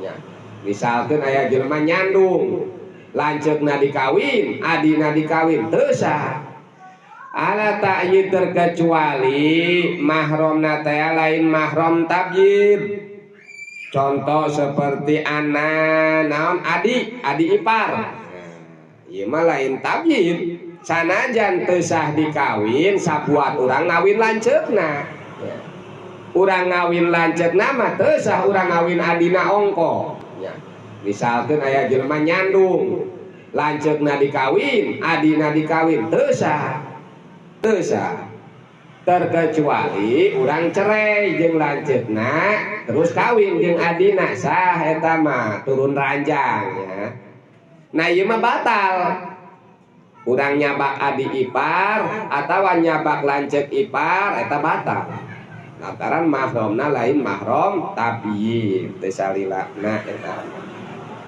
Ya. Misalkan aya jelema nyandung, lanceukna dikawin, adina dikawin, teu sah. Ala ta'yid, terkecuali mahramna teh lain mahram tabyid. Contoh seperti anak naon, adi adi ipar. Nah, ieu mah lain tabyid. Sanajan teu sah dikawin, sabuat urang ngawin lanceukna. Ya. Urang ngawin lanceukna mah teu sah urang ngawin adina ongko. Ya. Misalkan aya jelema nyandung, lanceukna dikawin, adina dikawin, teu sah. Teu sah. Terkecuali urang cerai jeung lanceukna terus kawin jeung adina, sah eta mah, turun ranjang ya. Nah, ieu mah batal. Urang nyabak adi ipar atau nyabak lanceuk ipar eta batal. Lantaran mahramna lain mahram tapi teu salilana eta.